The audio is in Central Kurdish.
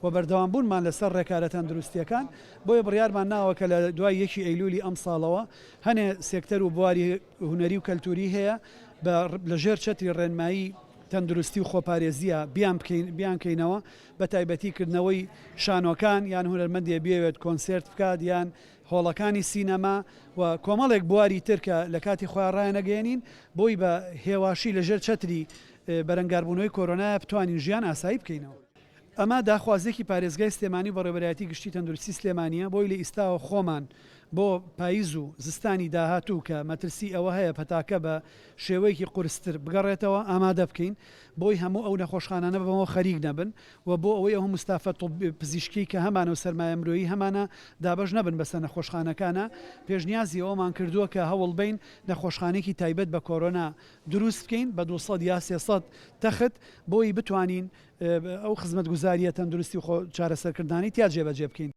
و بەردەوامبوونمان لەسەر ڕێکارە تەندروستییەکان، بۆیە بڕیارمان ناوە کە لە دوای یەکی ئەیلولی ئەمساڵەوە هەنێ سێکتەر و بواری هونەری و کەلتوری هەیە بە لە ژێر چەتری ڕێنمایی تەندروستی و خۆپارێزییە بیان بکەین بیانکەینەوە بە تایبەتی کردنەوەی شانۆکان یان هونەرمەندێ بیەوێت کۆنسێرت بکات یان هۆڵەکانی سینەما و کۆمەڵێک بواری تر کە لە کاتی خۆیان ڕایانەگەیەنین بۆی بە هێواشی لە ژێر چەتری بەرەنگاربوونەوەی کۆرۆنایە بتوانین ژیان ئاسایی بکەینەوە. ئەمە داخوازیەکی پارێزگای سلێمانی و بەڕێوەبەرایەتی گشتی تەندروستی سلێمانیە بۆی لە ئیستاوە خۆمان بۆ پایز و زستانی داهاتوو کە مەترسی ئەوە هەیە پەتاکە بە شێوەیەکی قورستر بگەڕێتەوە ئامادە بکەین بۆی هەموو ئەو نەخۆشخانانە بەمەوە خەریک نەبن و بۆ ئەوەی ئەو هەموو ستافە پزیشکیەی کە هەمانە و سەرمایە مرۆیی هەمانە دابەش نەبن بەسەر نەخۆشخانەکانا پێشنیازی ئەوەمان کردووە کە هەوڵبەین نەخۆشخانەیەکی تایبەت بە کۆرۆنا دروست بکەین بە 200 یا 300 تەخت بۆی بتوانین ئەو خزمەتگوزارییە تەندروستی و خۆ چارەسەرکردنانەی تیا جێبەجێ بکەین.